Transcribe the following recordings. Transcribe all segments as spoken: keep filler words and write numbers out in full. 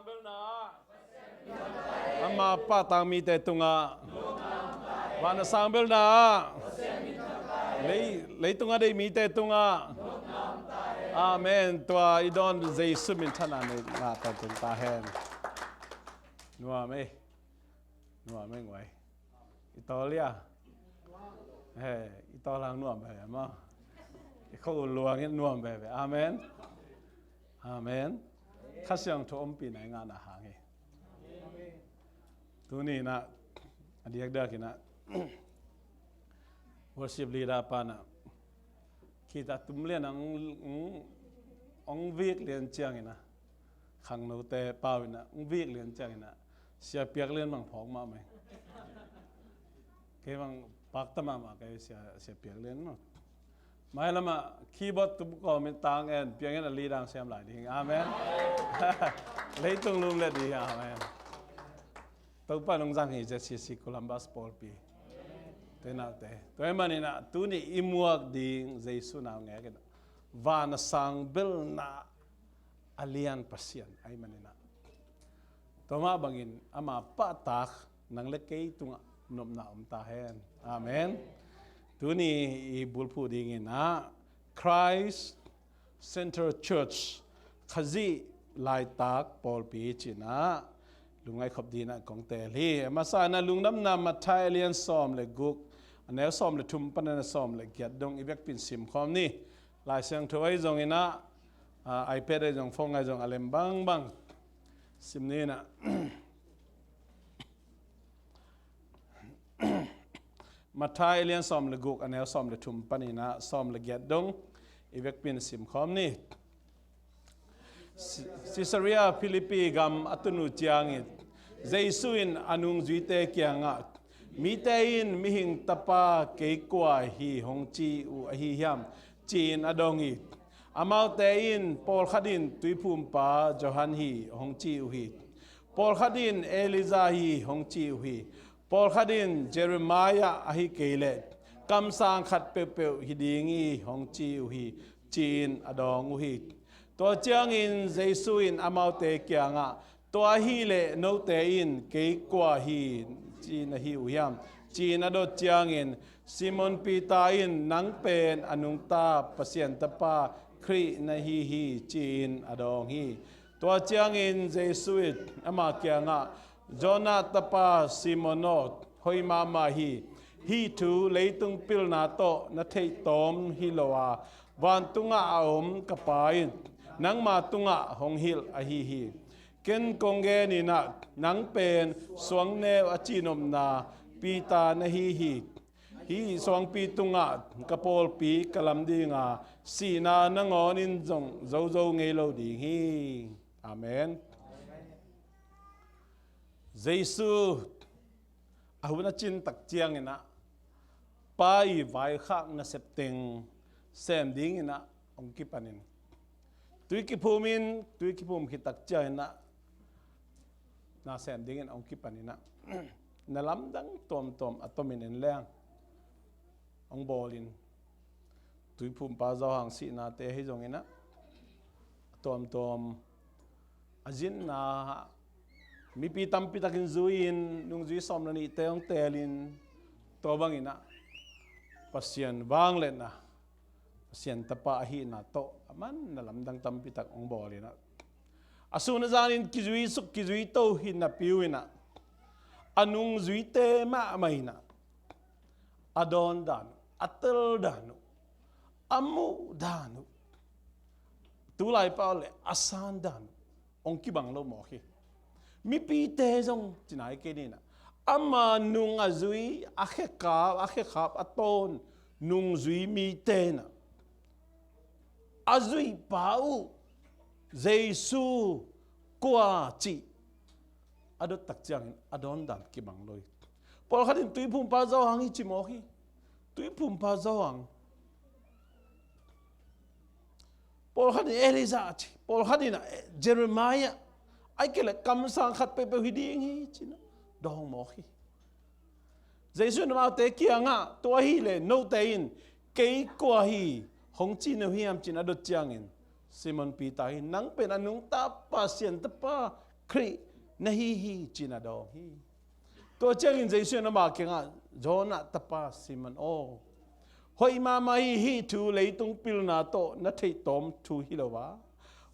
Belna ama pahtak mite tungah, van a sang belna lei, leitung a deih mite tungah. Amen. Tua i dawn Jesu minthanna nei ngah ta tung ta hen. Nuam ei. Nuam ei nguai. I tawl ia. He, i tawl hang nuam veve maw. I khua luang in nuam veve. Amen. Amen. Kha Siangtho ompihna i ngahna hang hi. Tuni inah a diakdiak inah worship leader pa inah khita tum lian a ong, ong, ong vik lian ciang inah khangnote pau inah ong vik lian ciang inah Sia Piak Lian bang phawk mahmah hi. Kei bang pakta mahmah kei Sia, Sia Piak Lian maw. Mailamah keyboard tum kawmin tang en piangin a leader siam lai ding. Amen. Leitung lum le ding. Amen. Topa nong zang hi Z C C Columbus pawlpi. Te naute. Tua hi maninah tuni i muak ding Jesu nau ngek inah van a sang belna a lian Pasian ahi maninah tua mah bangin ama pahtak nang le kei tungah nopna om ta hen. Amen. Tuni i bulphuh dinginah Christ Center Church, Khazih laitak pawlpi cinah lungngaih khop dinah kong teel hi. A masa inah Lungdamna Matthai a lian sawm le guk, a neu sawm le thum panin a sawm le giat dong i vekpin simkhawm ni. Lai Siangtho ahi zonginah, ah, iPad ahi zong, phone ahi zong, a lem bangbang sim ninah. Matthai a lian sawm le guk, a neu sawm le thum paninah sawm le giat dong i vekpin simkhawm ni. Caesarea Philippi gam a tun uh ciangin Jesu in a nungzuite kiangah, mite in Mihing Tapa kei kua hi hong ci uh ahi hiam? Ci-in a dong hi. Amaute in pawlkhat in Tuiphumpa Johan hi hong ci uh hi. Pawlkhat in Elijah hi hong ci uh hi. Pawlkhat in Jeremiah ahi kei leh kamsang khat peuhpeuh hi ding hi hong ci uh hi, ci-in a dawng uh hi. Tua ciangin Jesu in amaute kiangah, tua ahileh note in kei kua hi ci na hi uh hiam? Ci-in a dot ciangin Simon Peter in, nang pen a nungta Pasian Tapa Khrih na hi hi, ci-in a dawng hi. Tua ciangin Jesu in ama kiangah, Jonah tapa Simon aw, hoih mahmah hi. Hih thu leitung pilna tawh na theih tawm hi lo a, vantungah a om ka Pa in nangma tungah hong hilh ahi hi. Ken kong genin ah, nang pen suangneu a cihnopna Peter na hi hi. Hih suangpi tungah ka pawlpi ka lam dinga, sihna nangawnin zong zozo ngei lo ding hi. Amen. Jesu a hun a cin tak ciangin ah, Pa i vaikhak nasep teng sem dingin ah hong kipanin, tui kiphum in, tui kiphum khit tak ciangin ah na sem dingin hong kipanin ah, na lamdang tuamtuam a tomin en leng hong bawlin, Tuiphumpa Johan sihnate ahi zongin ah, a tuamtuam a zinna mipi tampi takin zui-in, nungzui sawm le nihte hong teelin, tua bangin ah Pasian vangliatna, Pasian Tapa ahihna tawh a man na lamdang tampi tak hong bawlin ah, a sun a zanin kizui suk kizui to hi napi uh in ah, a nungzuite mahmah in ah, a dawn dan uh, a tel dan uh, a muh dan uh, tulai pau le a san dan uh hong kibang lo mawk hi. Mipite zong ci nai kei ni in ah, ama nung a zui, a khekhap, a khekhap a tawn nungzui mite in ah, a zuihpa uh Jesu kua cih a dot tak ciangin a dawn dan kibang lo hi. Pawlkhat in Tuiphumpa Johan hi ci mawk hi. Tuiphumpa Johan. Pawlkhat in Elijah ci, pawlkhat in ah, eh, Jeremiah, ahih kei leh kamsang khat peuhpeuh hi ding hi ci-in ah dawng mawk hi. Jesu in amaute kiangah, tua ahileh note in kei kua hi hong ci na uh hiam? Ci-in a dot ciangin Simon Peter in, nang pen a nungta Pasian Tapa Khrih na hi hi, ci-in a dawng hi. Tua ciangin Jesu in ama kiangah, Jonah tapa Simon aw, hoih mahmah hi, hih thu leitung pilna tawh na theih tawm thu hi lo a,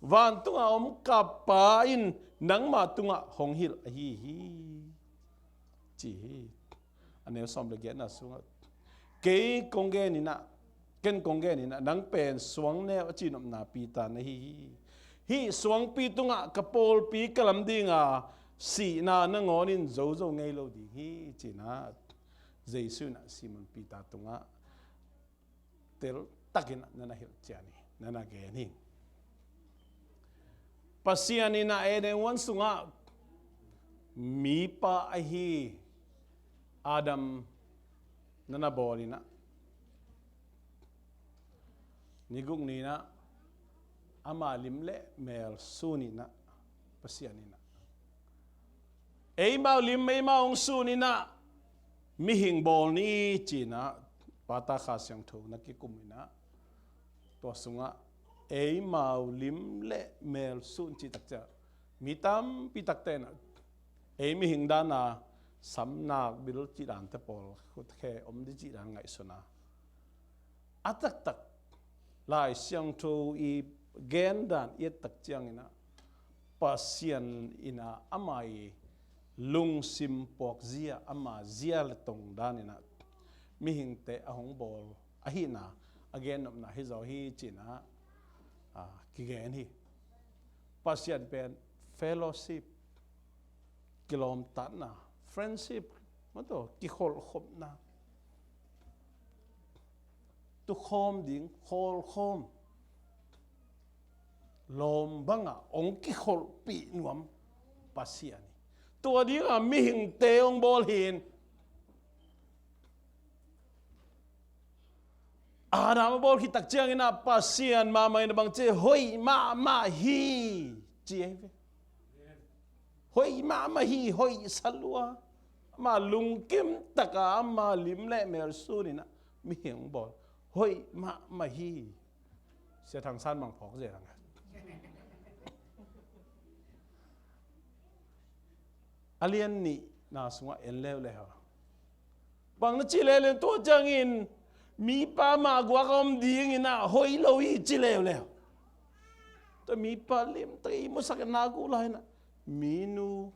vantungah om ka Pa in nangmah tungah hong hilh ahi hi, ci hi. A neu sawm le giatna sungah, kei kong gen in ah, ken kong gen in ah, nang pen suang neu a cihnopna Peter na hi hi. Hih suangpi tungah ka pawlpi ka lam ding a, sihna nangawn in zozo ngei lo ding hi, ci-in ah Jesu in ah Simon Peter tungah teltakin ah na na hilhcian hi, na na gen hi. Pasian in ah Eden huan sungah mipa ahi Adam na na bawl in ah, ni guk ni-in ah ama lim le mel sun in ah, Pasian in ah, eimau lim eimau hong sun in ah mihing bawl ni, ci-in ah Pa, Ta, Kha Siangtho na kikum in ah, tua sungah eimau lim le mel sun cih tak ciang, mi tampi takte in ah ei mihing dan a samnak bil cih dante pawl khut khe om ding cih dan ngaihsun a, a taktak Lai Siangtho i gen dan i et tak ciangin ah, Pasian in ah ama i lungsim puakzia, ama zia le tong dan in ah mihingte a hong bawl ahihna a gennopna hi zaw hi, ci-in ah, a, kigen hi. Pasian pen fellowship, kilawmtatna, friendship, maw, tua kikholhkhopna, tukhawm ding, khawlkhawm, lawm bangah hong kikholhpih nuam Pasian hi. Tua dingah mihingte hong bawl hi. Adam a bawl khit tak ciangin ah Pasian mahmah in a bang ci, hoih mahmah hi, ci ahi ve. Hoih mahmah hi, hoih sa lua. Ama lungkim taka ama lim le mel sun in ah mihing bawl, hoih mahmah hi. Sia Thang San Mang phawk zel ang. A lian nihna sungah en leuleu. Bang na cih leh, tua ciangin mipa mah guak a om dingin ah hoih lo hi, ci leuleu. Tua mipa limtak i musak in na guh lai in ah, minu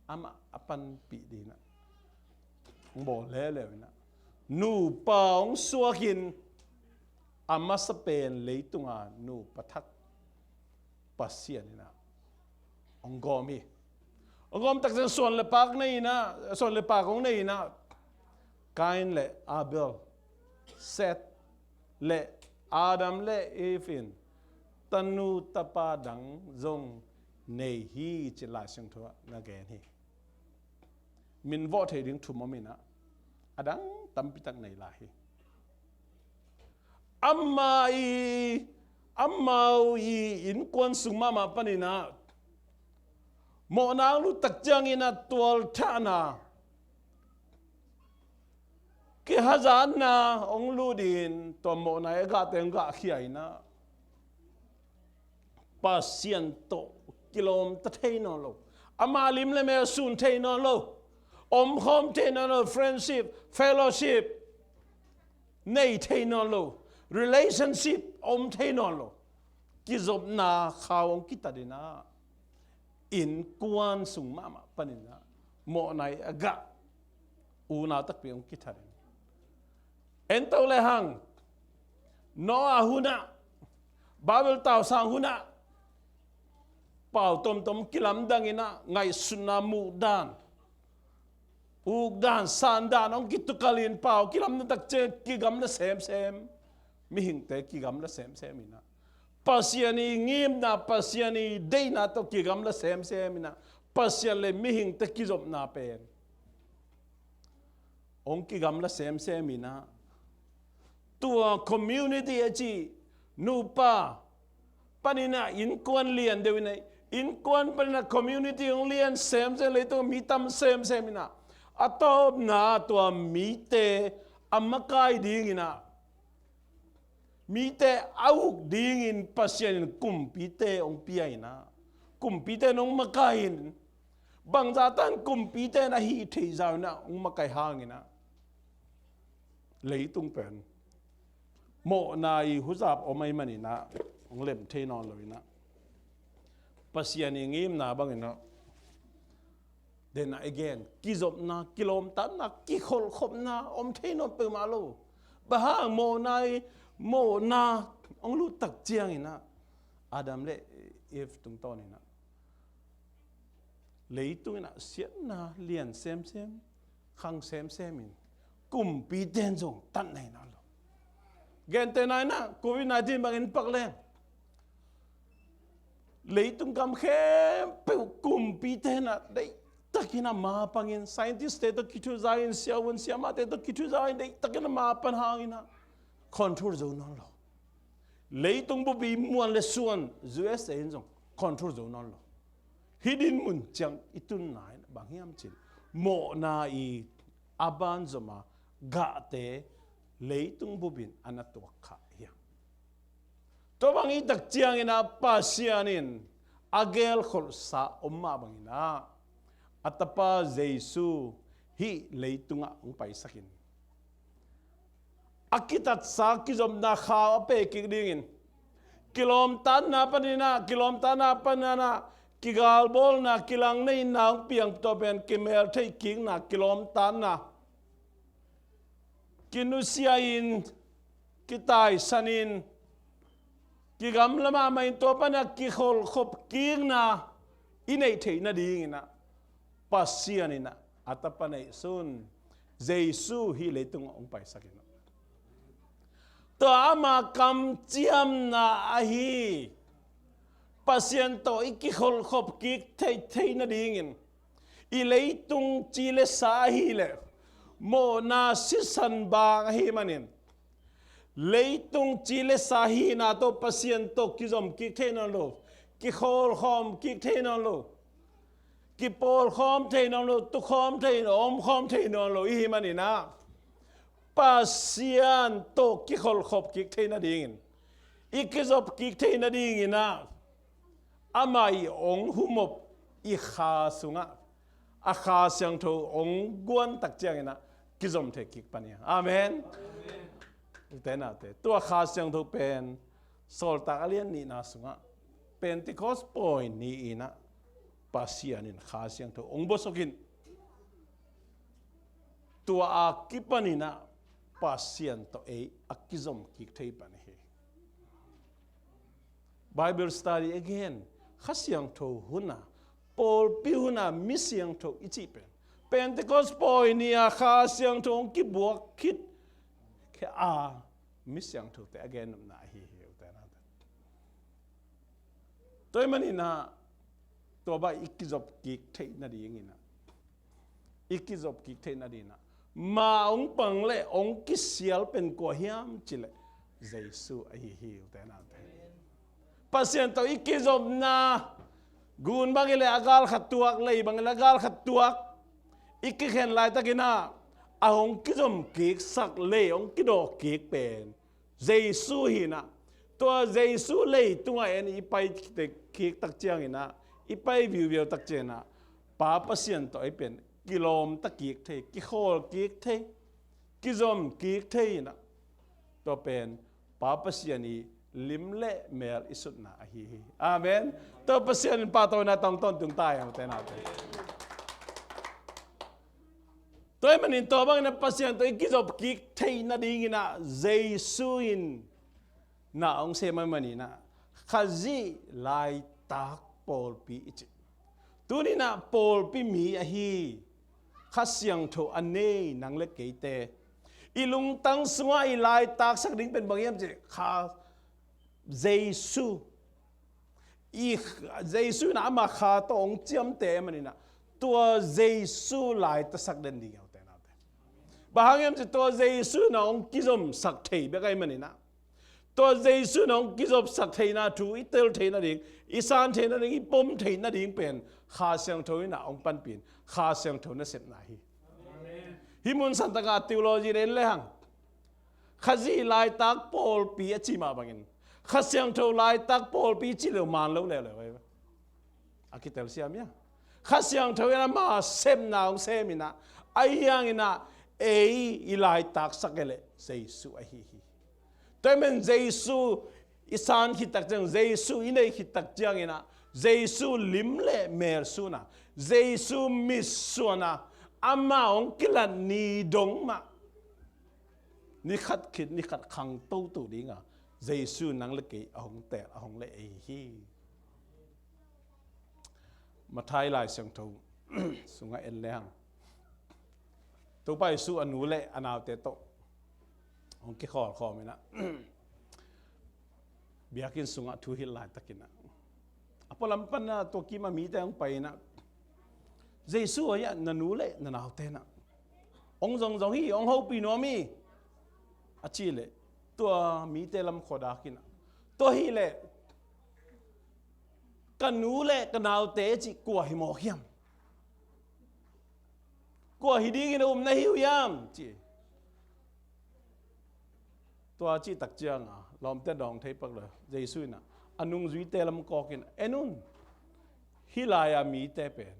amah a panpih dingin ah hong bawl leuleu in ah, nupa hong suak in, a masa pen leitunga nupa thak Pasian in ah hong gawm hi. Hong gawm tak ciang suan le paak nei in ah, suan le paak hong nei in ah, Kain le Abel, Seth le Adam le Eve in tanu tapa dang zong nei hi, ci Lai Siangtho ah na gen hi. Min vawh thei ding thum om in ah, a dang tampi tak nei lai hi. Ama i, amau i innkuan sung mahmah panin ah mawhna hong lut tak ciangin ah tualthahna, kihazatna hong lut in, tua mawhna i a gahte hong gahkhia in ah, Pasian tawh kilawmta thei nawn lo, ama lim le mel sun thei nawn lo, omkhawm thei nawn lo, friendship, fellowship nei thei nawn lo, relationship om thei nawn lo, kizopna khau hong kitat in ah, innkuan sung mahmah panin ah mawhna i a gah unau takpi hong kithat in. En to lehang, Noah hun ah, Babel tausang hun ah, pau tomtom kilamdang in ah, ngaihsutna, muhdan, ukdan, sandan hong kitukal in, pau kilamdang tak ciang kigamla semsem, mihingte kigamla semsem in ah, Pasian i ngimna, Pasian i deihna tawh kigamla semsem in ah, Pasian le mihingte kizopna pen hong kigamla semsem in ah, tua community a cih nupa panin ah innkuan lian deuh in ah, innkuan panin ah community hong lian semsem, leitung mi tam semsem in ah, a tawpna tua mite a makai dingin ah, mite a uk dingin Pasian in kumpite hong pia in ah, kumpite in hong makai in, bangzah tan kumpite in a hih theih zah in ah hong makai hangin ah leitung pen mawhna i huzap om ahih manin ah hong lem thei nawn lo in ah, Pasian i ngimna bangin ah, then again, kizopna, kilawmtatna, kikholhkhopna om thei nawn peuhmah lo. Bang hang? Mawhna i, mawhna hong lut tak ciangin ah Adam le Eve tungtawnin ah leitung in ah siatna lian semsem, khang semsem in, kumpite in zong tan thei nawn lo. Gentehna in ah covid nineteen bangin pak leng, leitung gam khempeuh kumpite in ah deihtakin ah mapangin, scientist te tawh kithuzahin, siavuan siamahte tawh kithuzahin, deihtakin ah mapan hangin ah control zo nawn lo. Leitung bup i muan le suan U S A in zong control zo nawn lo. Hih dinmun ciang i tunna in bang hiam cih leh, mawhna i a banzom a gahte leitung bup in a na tuak kha hi hang. Tua bang i hih tak ciangin ah Pasian in a gelkholhsa om mah bangin ah a Tapa Jesu hih leitungah hong paisakin, a kitatsa kizopna khau a pekik dingin, kilawmtatna panin ah, kilawmtatna panin ah kigalbawlna, kilangneihna hong piang, tua pen kimeltheih kikna, kilawmtatna, kinusia-in, kitaisanin, kigamla mahmah in, tua panin ah kikholhkhop kikna i neih theih nadingin ah Pasian in ah a Tapa neihsun Jesu hih leitungah hong paisakin ah, tua ama kamciamna ahi Pasian tawh i kikholhkhop kik theih theih nadingin, i leitung ci le sa ahih leh mawhna sisan bang ahih manin, leitung ci le sa hihna tawh Pasian tawh kizom kik thei nawn lo, kikholhkhawm kik thei nawn lo, kipawlkhawm thei nawn lo, tukhawm thei nawn lo, omkhawm thei nawn lo i hih manin ah, Pasian tawh kikholhkhop kik theih nadingin, i kizop kik theih nadingin ah, amah i hong humop i Kha sungah, a Kha Siangtho hong guan tak ciangin ah kizom thei kik pan hi. Amen. Ute naute, tua Kha Siangtho pen Sawltak a lian nihna sungah Pentecost pawi ni-in ah Pasian in Kha Siangtho hong bawlsuk in, tua a kipanin ah Pasian tawh ei a kizom kik thei pan hi. Bible study again, Kha Siangtho hun a, pawlpi hun a mi siangtho i cih pen Pentecost pawi ni-a Kha Siangtho hong kibuak khit khia a mi siangthote a gennopna ahi hi, ute naute. Tua ahih manin ah, tua bang i kizop kik theih nadingin ah, i kizop kik theih nadingin ah, ma hong pang le hong kisial pen kua hiam cih leh Jesu ahi hi, ute naute. Pasian tawh i kizopna, gun bang hi leh a galkhat tuak, lei bang hi leh a galkhat tuak, i kikhen laitakin ah, a hong kizom kiksak, lei hong kidawk kik pen Jesu hi-in ah, tua Jesu leitungah en i pai kik tak ciangin ah, i pai viuviau tak ciangin ah, Pa Pasian tawh ei pen kilawmta kik thei, kikhawl kik thei, kizom kik thei in ah, tua pen Pa Pasian i lim le mel i sutna ahi hi. Amen. Tua Pasian in pahtawina tawh hong tawntung ta hen, ute naute. Tua ahih manin tua bangin ah Pasian tawh i kizop kik theih nadingin ah Jesu in na hong sem ahih manin ah Khazih laitak pawlpi i cih. Tuni-in ah pawlpi mi ahi, Kha Siangtho a nei nang le keite, i lungtang sungah i laitaksak ding pen bang hiam cih leh Kha Jesu. I Jesu in ah ama Kha tawh hong ciamteh ahih manin ah, tua Jesu laitaksak den ding hi, ute naute. Bang hang hiam cih leh tua Jesu in ah hong kizomsak thei bek ahih manin ah, tua Jesu in ah hong kizopsak theihna thu i tel theih nading, i san theih nading, i pom theih nading pen Kha Siangtho in ah hong panpih in, Kha Siangtho nasepna hi. Hih mun santak ah theology en le hang, Khazih laitak pawlpi a cih mah bangin, Kha Siangtho laitak pawlpi cih leh man lo leuleu hi. A kitel siam ia. Kha Siangtho in ama sepna hong sem in ah, ahi hangin ah ei i laitaksak e leh Jesu ahi hi. Tua ahih manin Jesu i san khit tak ciang, Jesu i nei khit tak ciangin ah, Jesu lim le mel sun a, Jesu mit suan a, ama hong kilat ni dong mah ni khat khit ni khat khang toto ding a, Jesu nang le kei a hong tel, a hong leh ahi hi. Matthai Lai Siangtho sungah en lehang, Topa Jesu a nu le a naute tawh hong kikhawlkhawm in ah, biakinn sungah thu hilh laitakin ah, a pualam pan ah tua kim a mite hong pai in ah, Jesu ahi ah, na nu le na naute in ah hong zongzong hi, hong hopih nuam hi, a cih leh, tua mite lam khua dak in ah, tua hi leh ka nu le ka naute cih kua hi mawk hiam? Kua hi dingin a um na hi uh hiam? Ci. Tua cih tak ciang a lawmte dawng thei pak lo. Jesu in ah a nungzuite lam kawk in, en un, hih lai-a mite pen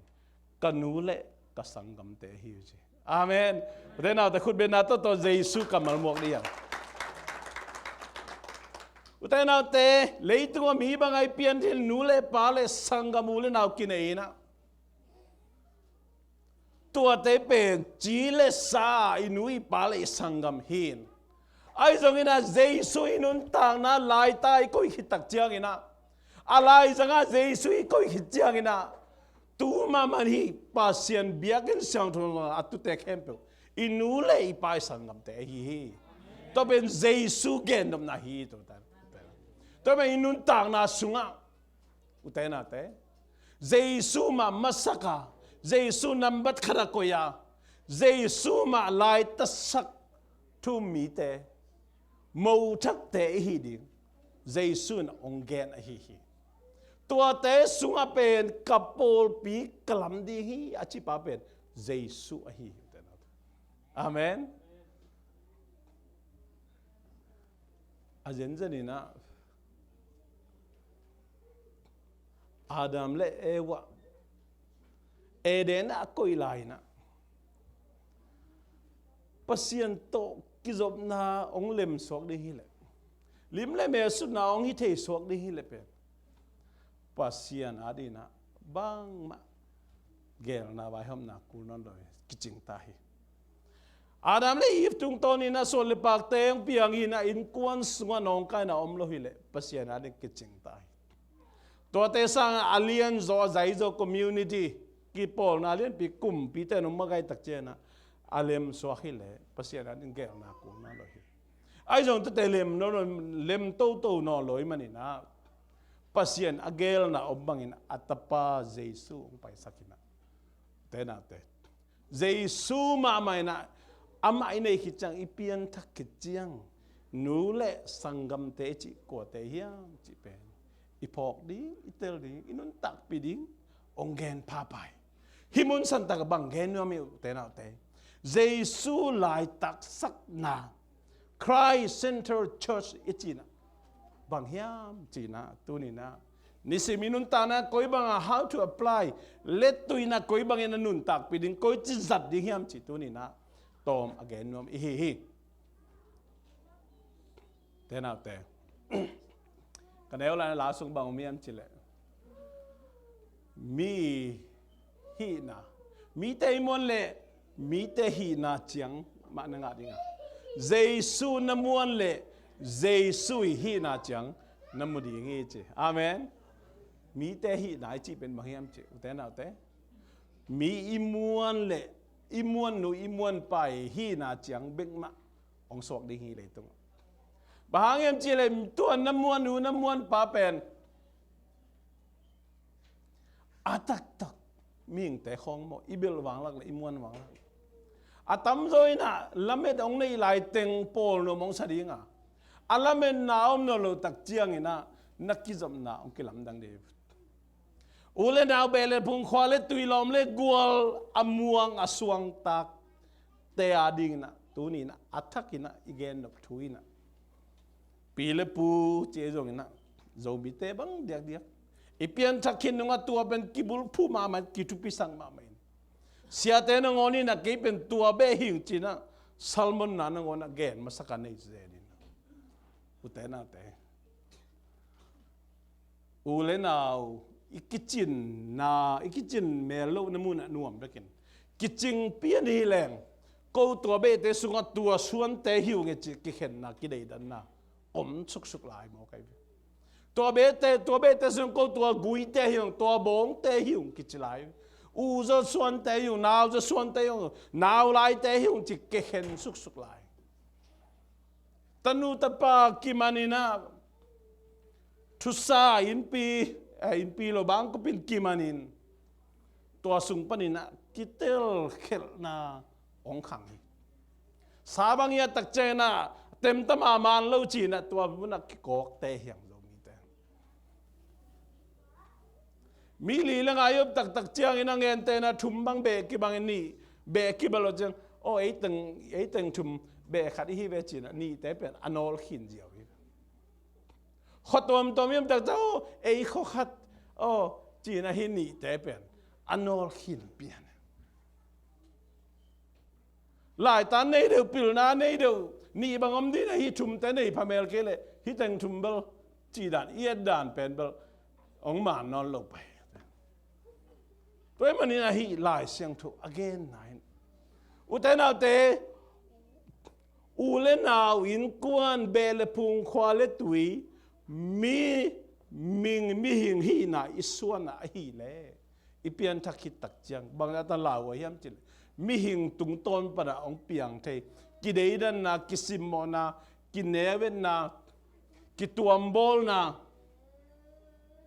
ka nu le ka sanggamte hi uh, ci. Amen. Ute naute, khutbetna tawh tawh Jesu kammal muak dih hiam? Ute naute, leitungah mi bang a i pianthil nu le pa le sanggam, u le nau kinei in ah, tuate pen ci le sa, i nu i pa le i sanggam hi in. Ahi zongin ah Jesu i nuntakna laitak i koih khit tak ciangin ah, a laizang ah Jesu i koih khit ciangin ah, tu mahmah in hih Pasian biakinn siangtho a tuute khempeuh i nu le i pa i sanggamte ahi hi. Tua pen Jesu gennopna hi. Tua pen i nuntakna sungah, ute naute, Jesu mah masak a, Jesu nambat khat a koih a, Jesu mah laitaksak thu um mite, mothakte i hi ding Jesu in hong gen ahi hi. Tuate sungah pen ka pawlpi ka lam ding hi, a cipa pen Jesu ahi hi. Amen. A zenzen in ah, Adam le Eva Eden ah a koih lai in ah, Pasian tawh kizopna hong lemsuak ding hi leh, lim le mel sutna hong hi thei suak ding hi leh pen, Pasian adingin ah bangmah geelna, vaihawmna kul nawn lo hi, kicing ta hi. Adam le Eve tungtawnin ah suan le pakte hong piang hi in ah, innkuan sungah nawngkaina om lo hi leh Pasian ading kicing ta hi. Tuate sangin a lianzaw, a zaizaw community, kipawlna lianpi, kumpite in hong makaih tak ciangin ah, a lemsuak hi leh Pasian ading geelna kul nawn lo hi. Ahi zong tuate lem nawn lo, lem toto nawn lo ahih manin ah, Pasian a geelna om bangin a Tapa Jesu hong paisak in ah, ute naute, Jesu mahmah in ah, amah i neih khit ciang, i pianthak khit ciang, nu le sanggamte i cih kuate hiam cih pen i phawk ding, i tel ding, i nuntakpih ding hong gen phaphai. Hih mun santak ah bang gen nuam i hia, ute naute? Jesu laitaksakna, Christ Centered Church i cihna bang hiam cihna, tuni-in ah nisim i nuntakna koi bangah how to apply, lettui-in ah koi bangin a nuntakpih ding, koici zat ding hiam cih tuni-in ah tawm a gen nuam i hi hi. Ute naute, ka neu lai-in la sung bang om hiam cih leh, mi hihna, mite i muan leh mite hihna ciang mah na ngah ding a, Jesu na muan leh Jesu i hihna ciang na mu ding hi ci. Amen. Mite hihna i cih pen bang hiam cih, ute naute, mi i muan leh, i muannu i muanpa i hihna ciang bek mah hong suak ding hi leitungah. Bang hang hiam cih leh tua na muannu na muanpa pen a taktak mihingte khawng maw, i belh vanglak leh i muan vanglak. A tamzaw in ah lamet hong neih lai teng pawl nuam hong sa ding a, a lametna om nawn loh tak ciangin ah na kizopna hong kilamdang ding hi. U le nau, beh le phung, khua le tui, lawm le gual, a muang a suangtakte adingin ah tuni-in ah a thakin ah i gen nop thu in ah, pi le pu ci ei zongin ah, Zomite bang diakdiak, I pianthak khin nungah tua pen kibulphuh mahmah, kithupisak mahmah in. Siate nangawn in ah kei pen tua beh hi ing ci-in ah sermon-na nangawn ah gen masak a nei zen in. Ute naute, u le nau, i kicinna, i kicin mel lohna munah nuam bekin, kicing pian hi leng, ko tua behte sungah tua suante hi ung e cih kikhenna, kideidanna om suksuk lai maw kai ve. Tua behte, tua behte sung ko tua guite hi ung, tua bawngte hi ung kici lai. U zaw suante hi ung, nau zaw suante hi ung, nau laite hi ung cih kikhen suksuk lai. Tanu tapa kiman in ah, thusa innpi, eh, innpi lo, bangkua pi-in kiman in, tua sung panin ah kitelkhelhna hong khang hi. Sa bang i et tak ciangin ah temta mahmah lo ci-in ah tua munah kikawkte hi hang, Zomite. Mi li le nga i om taktak ciangin a ngente in ah thum bang beh kibang in, nih beh kibang lo ciang, aw, ei teng, ei teng thum, beh khat i hi ve ci-in ah nihte pen a nawl khin ziau hi. Khua tuamtuam i om tak ciang, aw, ei khua khat, aw, ci-in ah hih nihte pen a nawl khin pian. Laitan nei deuh, pilna nei deuh, nih bang om ding a, hih thumte nei phamel kei leh hih teng thum bel, cih dan, i et dan pen bel hong man nawn lo pai. Tua ahih manin ah hih Lai Siangtho a genna in, ute naute, u le nau, innkuan, beh le phung, khua le tui, mi, ming, mihing hihna i suan a ahih leh, i pianthak khit tak ciang bang zah tan lau uh hiam cih leh, mihing tungtawn pan ah hong piang thei, kideidanna, kisimmawhna, kineu-etna, kituambawlna.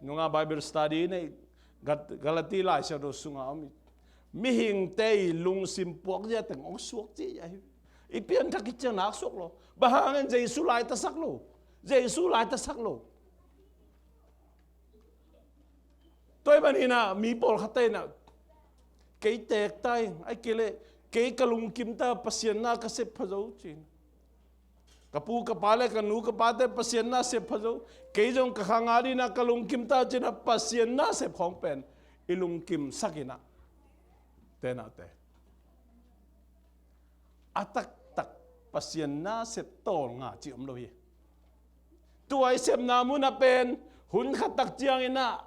Nunga Bible study nei, Gal-, Galati Lai Siangtho sungah om, mihingte i lungsim puak zia teng hong suak ci a hi. I pianthak khit ciang nak suak lo. Bang hangin? Jesu laitasak lo. Jesu laitasak lo. Tua ahih manin ah mi pawlkhatte in ah, kei teek ta ing, ahih kei leh kei ka lungkim ta, Pasian na ka sep pha zo ci-in. Ka pu ka pa le ka nu ka pate Pasian na sep pha zo. Kei zong ka khang adingin ah ka lungkim ta ci-in ah Pasian na sep khawng pen i lungkimsak in ah, ute naute, a taktak Pasian na sep tawlnga cih om lo hi. Tua i sepna munah pen hun khat tak ciangin ah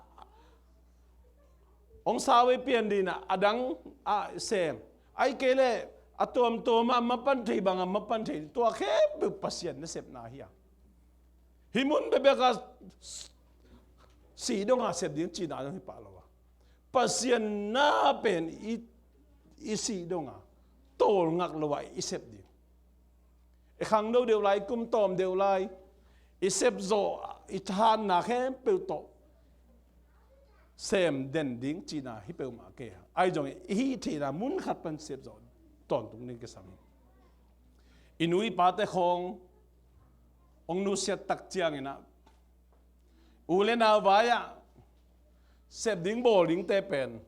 hong sau i pian dingin ah a dang ah sem, ahih kei leh a tuamtuam ah mapan thei bang ah mapan thei, tua khempeuh Pasian na sepna hi a. Hih mun bekbek ah sih dong a sep ding cihna dong hi pah lo a, Pasian na pen i, i sih dong a, tawlngak lo a i sep ding. I khangno deuh lai, i kum tawm deuh lai, i sepzawh, i thahatna khempeuh tawh sem den ding cihna hi peuhmah kei a. Ahi zongin i hih theihna mun khat pan sepzawh tawntung ding kisam hi. I nu i pate khawng hong nusiat tak ciangin ah, u le nau vai-ah sep ding bawl dingte pen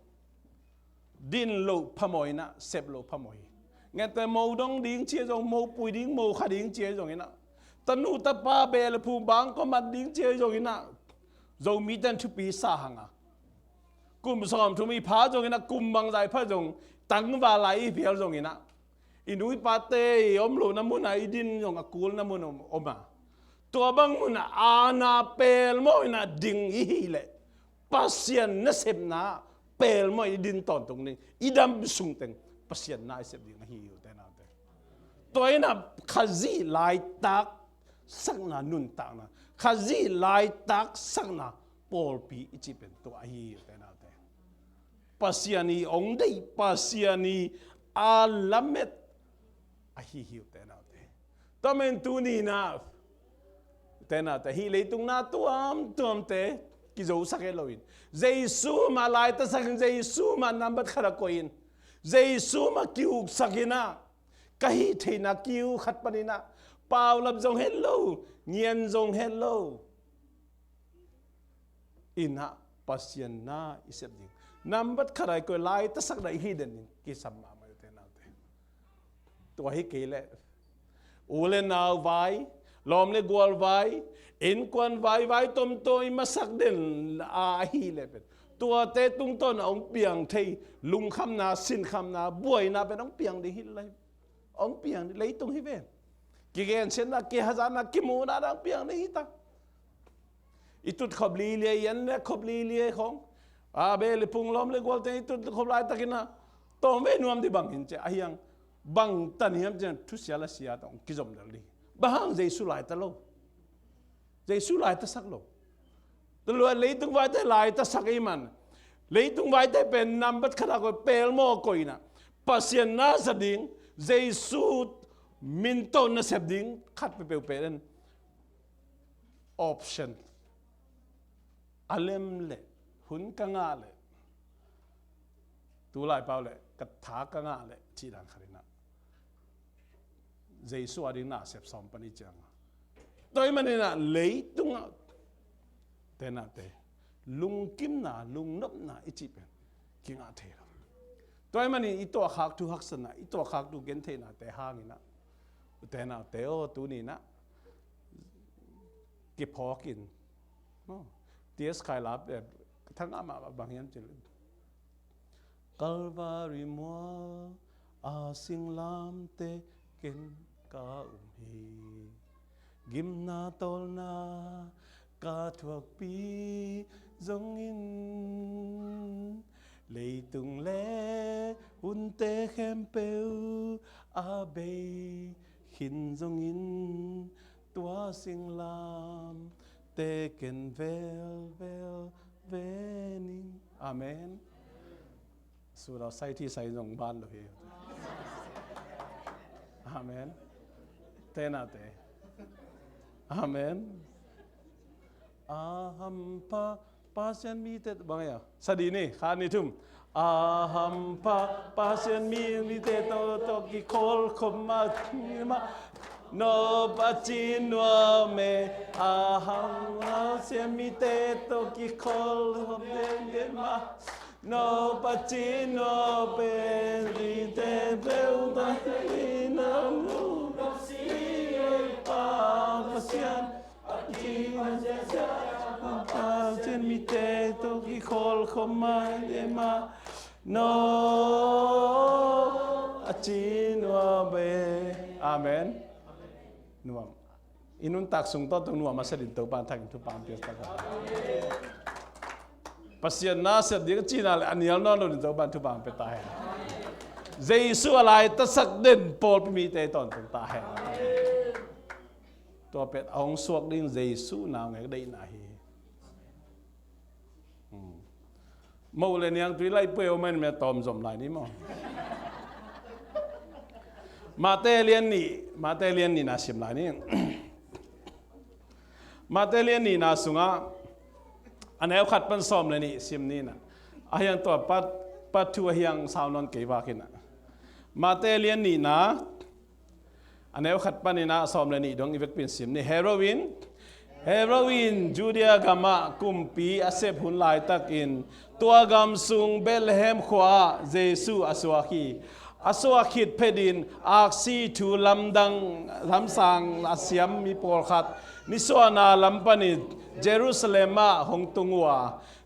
din loh phamawh in ah, sep loh phamawh hi. Ngente mo dong ding ci-a zong, mo pui ding, mo kha ding ci-a zongin ah, tanu tapa, beh le phung bangkua mat ding ci-a zongin ah, Zomite in thupi sa hang a, kum sawmthum i pha zongin ah, kum bangzah i pha zong, tangval lai i phial zongin ah, i nu i pate i om lohna mun ah i din zong a kulna mun om, om a, tua bang mun ah aana pelmawh in ah ding i hih leh, Pasian nasepna pelmawh i din tawntung ding, i dam sung teng Pasian na i sep ding ahi hi, ute naute. Tua in ah Khazih laitak sakna nuntakna, Khazih laitak sakna pawlpi i cih pen tua ahi hi, ute naute. Pasian i hong deih, Pasian i a lamet ahi hi, ute naute. Tua manin tuni-in ah, ute naute, hih leitung na tuamtuamte kizosak het loin, Jesu mah laitatsak in, Jesu mah nambat khat ah koih in, Jesu mah ki-uksak in ah, ka hih theihna kiu khat panin ah, paulap zong het lo, ngian zong het lo in ah Pasian na i sep ding, nambat khat ah i koih, laitatsak na i hih den ding kisam mahmah hi, ute naute. Tua hi kei leh u le nau vai, Lawm le gual vai, innkuan vai, vai tomtom i masak den a ahih leh pen, tuate tungtawn a hong piang thei lungkhamna, sinkhamna, buaina pen hong piang ding hi lai. Hong piang ding, leitung hi ven. Kigensiatna, kihazatna, kimuhna hong piang ding hi ta. I tut khop lilia, i an le khop lilia khong, a beh le phung, lawm le gual teng i tut khop laitakin a tawm ve nuam ding bang hi ci a, ahi hang bang tan hiam ci a, thusia lasia tawh hong kizom lel ding. Bang hang? Jesu laita lo. Jesu laitasak lo. Tua leh leitung vaite laitasak ahih man, leitung vaite pen nambat khat a koih, pelmaw koihna, Pasian na sa ding, Jesu min tawh nasep ding khat peuhpeuh pen option. A lem leh, hun ka ngah leh, tu lai pau leh ka tha ka ngah leh cih dan khat in a, Jesu a ding nasep sawm pan i ciang a, tua ahih manin a leitung ah, tenate, lungkimna, lungnopna i cih pen kingah thei lo. Tua ahih manin i tuahkhaktu haksatna, i tuahkhaktu gentheihnate hangin a, tenate aw, tuni in a kiphawk in, no? T S Khailap, eh, thangah mah bang hiam cih leh, Calvary mual a singlamteh ken ka um hi. Gimna tawlna ka thuakpih zongin, leitung le hunte khempeuh a bei khin zongin, tua singlamteh ken velvel ve ning. Amen. Sula sai thi sai zong ban lo hi. Amen. Tenate. Amen. A hampha Pasian mite, bang ia, sa dih ni, khat, nih, thum. A hampha Pasian mi, mite tawh, tawh kikholh khop mah, mah, nop a ci nuam e. A hampha Pasian mite tawh kikholh khop den den mah, nop a ci nuam e. Mite peuh ta hi nam nu, nop si e pa Pasian. Pasian mite tawh kikholh khop mai dema, no a ci nuam e. Amen. Nuam. I nuntak sung tawh tung nuam a sa ding Topa'n thangin thupha hong pia ta hen. Pasian na sep ding a cihna le a nial nawn lo ding Topa'n thupha hong pia ta hen. Jesu a laitasak den pawlpi mite tawntung ta hen. Tua pen a hong suak ding Jesu naungek deihna hi. Hmm. Moh le niangtui laih peuhmah in mia tawm zom lai ni maw? Mate lian nih, Mate lian nihna sim lai ni. Mate lian nihna sungah a neu khat pan sawm le nih sim ni na. A hiang tua part, part two a hiang sau nawn kei vak hi na. Mate lian nihna a neu khat panin a sawm le nih dong i vekpi in sim ni. Herod in, Herod in Judea gamah kumpi a sep hun laitakin tua gam sung Bethlehem khua-ah Jesu a suak hi. A suak khit phetin aksi thu lamdang lamsang a siam mi pawlkhat nisuahna lam panin Jerusalem ah hong tung uh a,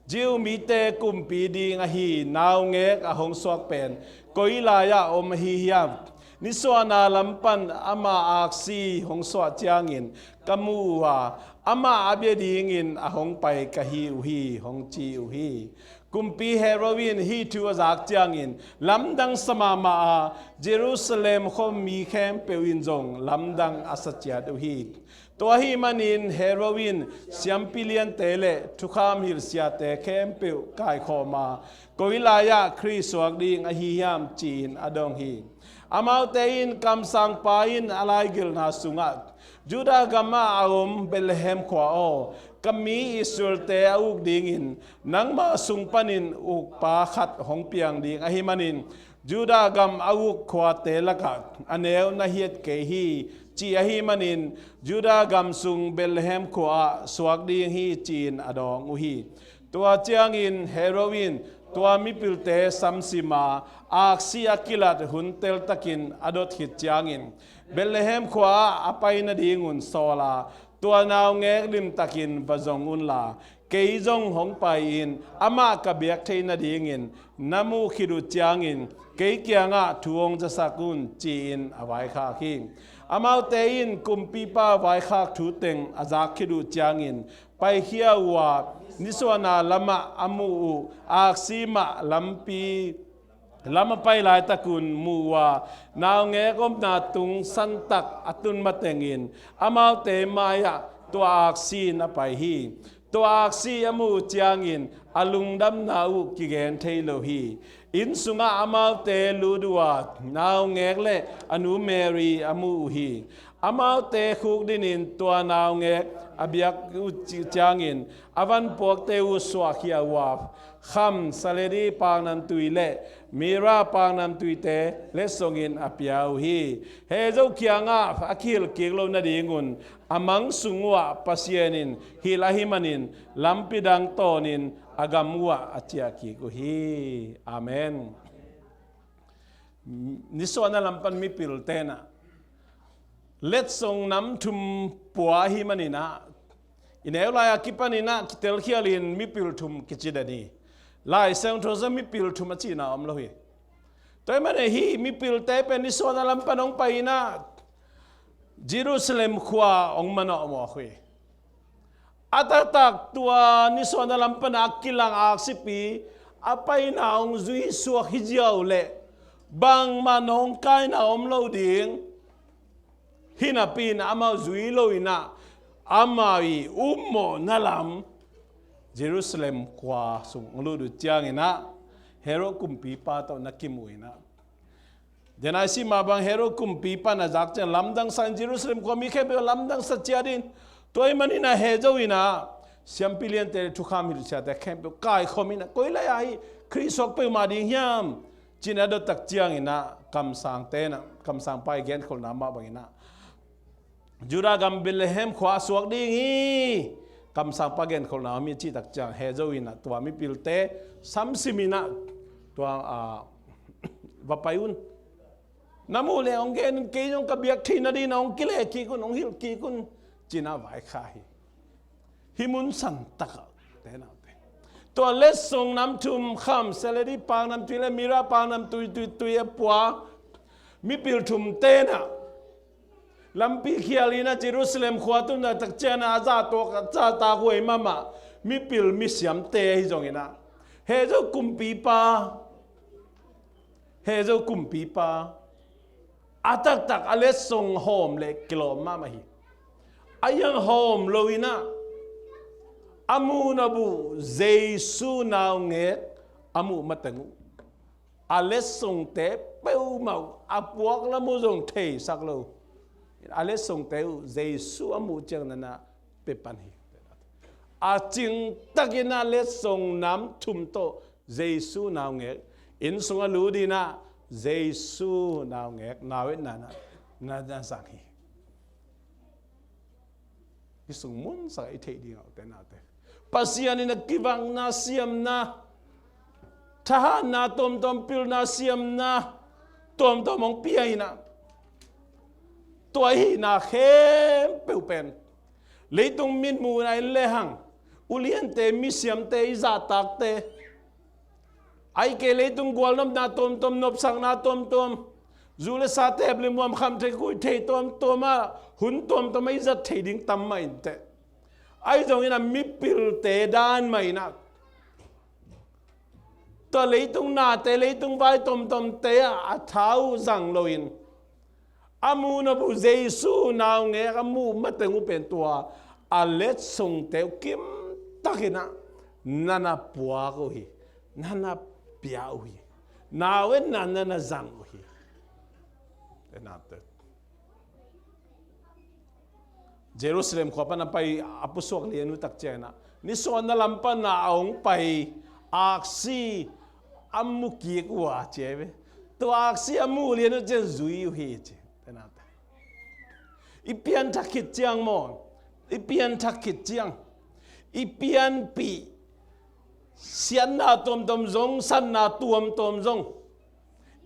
Jew mite kumpi ding ahi naungek a hong suak pen koi lai-ah om ahi hiam? Nisuahna lam pan ama aksi hong suah ciangin ka mu uh a, amah a bia dingin a hong pai ka hi uh hi, hong ci uh hi. Kumpi Herod in hih thu a zak ciangin lamdang sa mahmah a, Jerusalem khuami khempeuh in zong lamdang a sa ciat uh hi. Tua ahih manin Herod in siampi liante le thukham hilhsiate khempeuh kaikhawm a, koi lai-ah Khrih suak ding ahi hiam ci-in a dong hi. Amaute in kamsangpa in a laigelhna sungah, Judah gamah a om Bethlehem khua aw, ka mi Israelte a uk dingin nangma sung panin ukpa khat hong piang ding ahih manin, Judah gam a uk khuate lakah a neu na hiat kei hi, ci ahih manin Judah gam sung Bethlehem khua-ah suak ding hi, ci-in a dawng uh hi. Tua ciangin Herod in Tua mipilte samsim a, aksi a kilat hun teltakin a dot khit ciangin, Bethlehem khua-ah a pai nadingun sawl a, tua naungek limtakin va zong unla, kei zong hong pai-in amah ka biak thei nadingin na muh khit uh ciangin kei kiangah thu hong zasak un, ci-in a vaikhak hi. Amaute in kumpipa vaikhak thu teng a zak khit uh ciangin paikhia uh a, nisuahna lamah a muh uh aksi mah lampi lam a pai laitakun mu uh a, naungek omna tung santak a tun matengin amaute mai-ah tua aksi in a pai hi. Tua aksi a muh uh ciangin a lungdamna uh kigen thei lo hi. Inn sungah amaute lut uh a, naungek le a nu Mary a muh uh hi. Amaute khukdinin tua naungek a biak uh ci-, ciangin a van puakte uh suahkhia uh a, kham, saledi paknamtui le mira paknamtuite letsongin a pia uh hi. Hezo kiangah a kihilh kik loh nadingun a mang sung uhah Pasian in hilh ahih manin lampi dang tawnin a gam uhah a ciah kik uh hi. Amen. Nisuahna lam pan mipil tenah letsong nam thum pua ahih maninah, i neu lai a kipaninah kitelkhialin mipil thum kici den hi. Lai Siangtho sung mipil thum a cihna om lo hi. Tua ahih manin hih mipilte pen nisuahna lam pan hong pai inah Jerusalem khua hong manawh mawk uh hi. A taktak tua nisuahna lam pana a kilang aksipi a paina hong zui suak hi ziau leh bangmah nawngkaina om lo ding. Hinapi in amau zui lo inah amau i upmawhna lam Jerusalem khua sung hong lut uh cianginah Herod kumpipa tawh na kimu inah. Denai sima bang Herod kumpipa na zak ciang lamdangsa in Jerusalem khuami khempeuh lamdangsa ciat in, tua ahih maninah hezo inah siampi liante le thukham hilhsiate khempeuh kaikhawm inah koi lai-ah hih Khrih suak peuhmah ding hiam? Cinah dottak cianginah kamsangte inah, kamsangpa i genkholhna mah banginah Judah gam Bethlehem khua suak ding hi. Kamsangpa genkholhna om hi cihtak ciang hezo inah tua mipilte samsim inah tua, ah, va pai un. Na muh leh hong gen un, kei zong ka biak theih nadinah hong kileh kik un, hong hilh kik un, cinah vaikhak hi. Hih mun santakah tenaute, tua letsong nam thum kham, saledi paknamtui le mira paknamtui tuitui a pua mipil thum tenah lampi khial inah Jerusalem khua tun a takcianah a zahtak, a zahtak huai mahmah mipil misiamte ahi zonginah hezo kumpipa, hezo kumpipa a taktak a letsong hawm le kilawm mahmah hi. A hiang hawm lo inah a muhna buh Jesu naungek a muh mateng uh a letsongte peuhmah uh a puak lam uh zong theisak lo. A letsongte uh Jesu a muh ciang nanah pia pan hi. A cingtakinah letsong nam thum tawh Jesu naungek inn sungah lut inah Jesu naungek nau etna na, na, na zang hi. Hih sung mun sangah i theih dingah ute naute, Pasian in a kivakna siamna, thahatna tuamtuam, pilna siamna tuamtuam hong pia inah tua i hihna khempeuh pen leitung mitmuhna in lehang uliante, misiamte, i zahtakte, ahih kei leitung gualnopna tuamtuam, nopsakna tuamtuam, zu le sa, tep le muam, khamtheih khuitheih tuamtuam ah hun tuamtuam ah i zat theih ding tam mah inteh. Ahi zongin a mipilte dan mah inah tua leitung nate, leitung vai tuamtuamte ah a tha uh zang loin a muhna buh Jesu naungek a muh mateng uh pen tua a letsongte uh kimtakinah na na puak uh hi, na na pia uh hi, nau etna na na zang uh hi. Jerusalem khua pan a pai a pusuak lian uh takcianginah nisuahna lam pana a hong pai aksi a mu kik uh a ci hi ve. Tua aksi a muh lian uh ciang zui uh hi ci. I pianthak khit ciang maw, i pianthak khit ciang i pianpih siatna tuamtuam zong, sanna tuamtuam zong,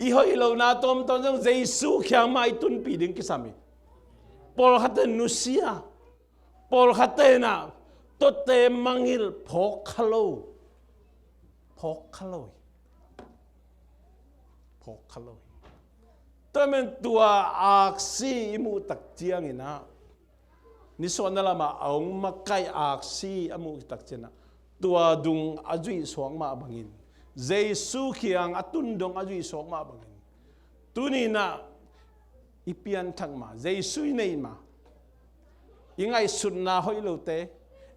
i hoih lohna tuamtuam zong Jesu kiang mah i tunpih ding kisam hi. Pawlkhat in nusia, pawlkhat in ah tuate mangngilh, phawk kha lo. Phawk kha lo hi. Phawk kha lo hi. Tua man tua aksi i muh tak ciangin ah, nisuahna lamah a hong makaih aksi a muh tak ciangin ah, tua dung a zuih suak mah bangin, Jesu kiang a tun dong a zuih suak mah bangin, tuni-in ah i pianthak ma, Jesu i neih ma, i ngaihsutna hoih lote,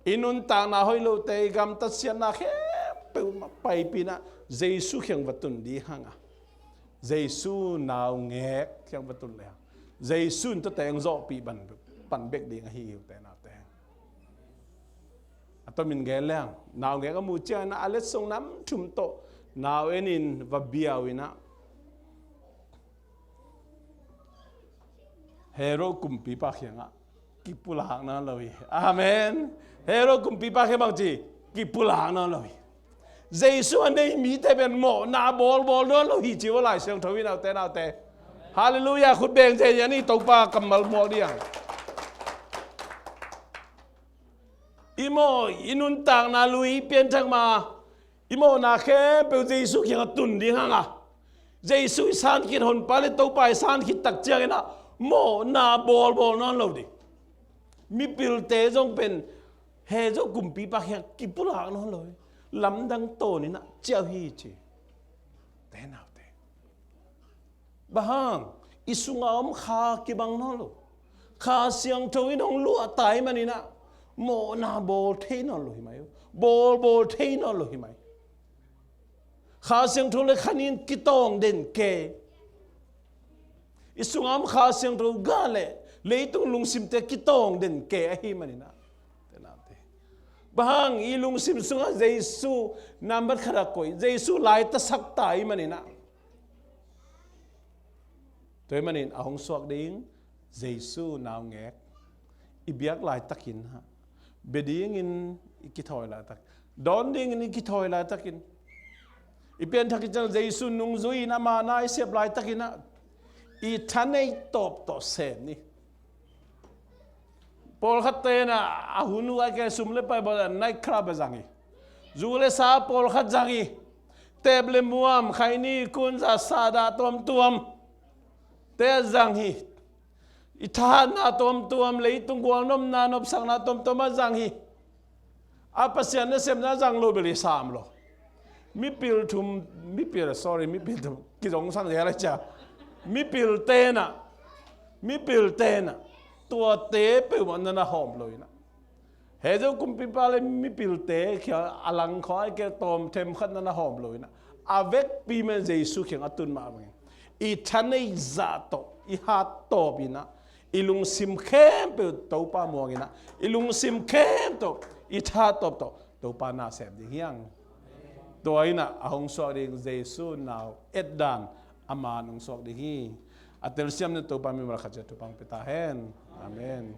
i nuntakna hoih lote, i gamtat siatna khempeuh mah paipih in ah Jesu kiang va tun ding hang a, Jesu naungek kiang va tun le hang, Jesu in tuate hong zawhpih pan, pan bek ding ahi hi, ute naute. A tomin gen le hang, naungek a muh ciangin ah a letsong nam thum tawh nau en in va biau in ah, Herod kumpipa kiangah kipulak nawn lo hi. Amen. Herod kumpipa kiang bang ci, kipulak nawn lo hi. Jesu a nei mite pen mawhna bawlbawl nawn lo hi ci ua, Lai Siangtho in, ute naute. Halleluiah, khut beng zen ni, Topa kammal muak ding. I mawh, i nuntakna lui, i pianthak ma, i mawhna khempeuh Jesu kiangah tun ding hang a, Jesu i san khit, Honpa le Topa i san khit tak ciangin ah mawhna bawlbawl nawn lo ding. Mipilte zong pen Herod kumpipa kiang kipulak nawn lo hi. Lamdang tawn in ah ciah uh hi ci. Ute naute. Bang hang, i sungah om Kha kibang nawn lo. Kha Siangtho in hong luah ta ahih manin ah mawhna bawl thei nawn lo hi mai uh. Bawlbawl thei nawn lo hi mai. Kha Siangtho le Kha Ni in kitawng den kei. I sungah om Kha Siangtho gah le leitung lungsimte kitawng den kei ahih manin ah, ute naute. Bang hang, i lungsim sungah Jesu nambat khat ah koih, Jesu laitasak ta ahih manin ah. Tua ahih manin a hong suak ding Jesu naungek i biak laitakin ah, bia dingin i kithawi laitak, dawn dingin i kithawi laitakin, i pianthak khit ciang Jesu nungzui in ama na i sep laitakin ah, i thaneih tawp tawh sem ni. Pawlkhatte in ah a hun uh a, kei sum le pai bawl a, night club a zang hi. Zu le sa pawlkhat zang hi. Tep le muam, khaini, kunza, sahdah tuamtuam te a zang hi. I thahatna tuamtuam, leitung gualnopna, nopsakna tuamtuam a zang hi. A Pasian nasepna zang lo bel i sam lo. Mipil thum, mipil, sorry, mipil thum, kizong sang zel a cia. Mipilte in ah, mipilte in ah, tuate peuhmah na na hawm lo in ah. Herod kumpipa le mipilte kiang a langkhawng a kei tawm themkhat na na hawm lo in ah, a vekpi man Jesu kiang a tun mah bangin, i thaneih zah tawh i hat tawp in ah, i lungsim khempeuh Topa muang in ah, i lungsim khempeuh tawh, i thahat tawp tawh Topa na sem ding hi hang. Tua in ah a hong suak ding Jesu nau etdan a man hong suak ding hi. A telsiam na Topa mimal khat ciat thupha hong pia ta hen. Amen.